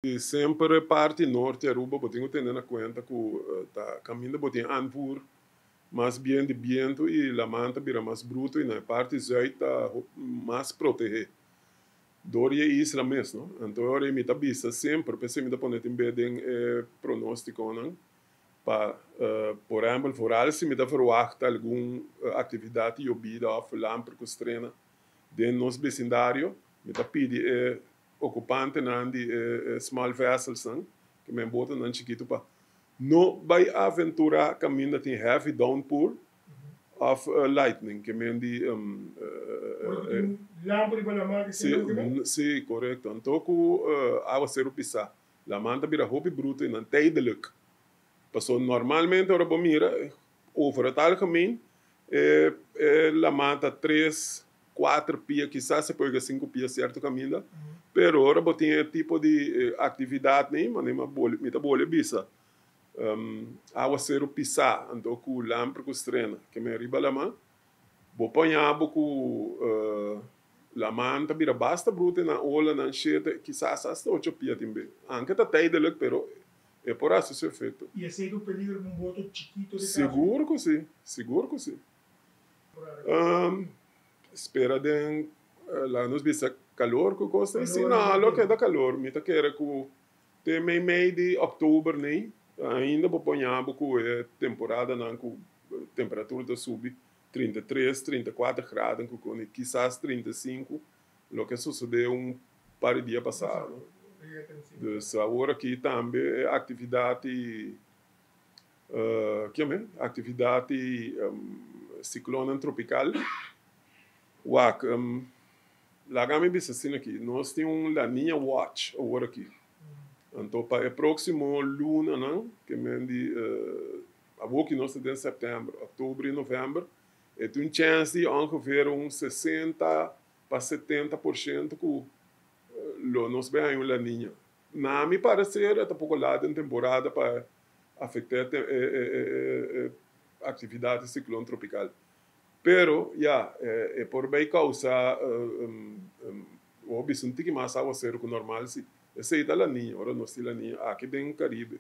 Semper parti norte Aruba bo tin ku tene na kuenta ku ta kaminda bo tin aanvoer mas bien di bientu i laman ta bira mas bruto i na e parti zuid ta mas protehé dor di e isla mes, no. Anto ora mi ta bisa semper, p'esei mi ta pone tin be den e pronóstikonan pa por ehèmpel vooral si mi ta verwachta algun aktividat di yobida òf lamper ku strena den nos besindario, mi ta pidi e okupantenan di e small vesselsnan, ke men botonan chikitu, pa no bai aventurá kaminda tin heavy downpour òf lightning, ke men di. Lampu riba laman ke si loke men? Si, korekto. Anto ku awaseru pisá, laman ta bira hopi bruto i nan tijdelijk. Pasobra normalmente ora bo mira, over het algemeen, e laman ta tres, kuater pia, kisas se por yega sinku pia sierto kaminda, pero ora bo tin e tipo di aktividat nei, manera mi ta bole bisa, awaseru pisá anto ku lamper ku strena ke men riba laman, bo paña bo ku laman ta bira basta bruto na olanan shete, kisas asta ocho pia tin be, anke ta tijdelijk pero e por hasi su efekto. I esei ta un peligro pa un boto chikito de kaso? Sigur ku si, sigur ku si. Spera den laga nos bisa calor cu cos ta si no lo keda calor mi ta kere cu te mei mei di october nei ainda bo por ña bo cu e temporadanan cu temperatura ta subi 33, 34 graden cu con kisas 35 loke a sucede un par di dia pasa no. Dus awor aki tambe e actividad di Kiamen aktividat di siklonnan tropikal. Wak, laga mi bisa asina aki, nos tin un La Niña Watch awor aki. Anto pa e próksimo lunanan, ke men di awor ki nos ta den sèptèmber, òktober i novèmber, e tin un chèns di ongeveer un 60 pa 70% ku lo nos bai haña un La Niña. Na mi parecer e ta poko laat den temporada pa afecta e actividad di ciclon tropical. Pero ya, e por bay causa bo bisa un tiki mas aguacero cu normal si. Esey ta La Niña, ora nos tin La Niña aki den Caribe.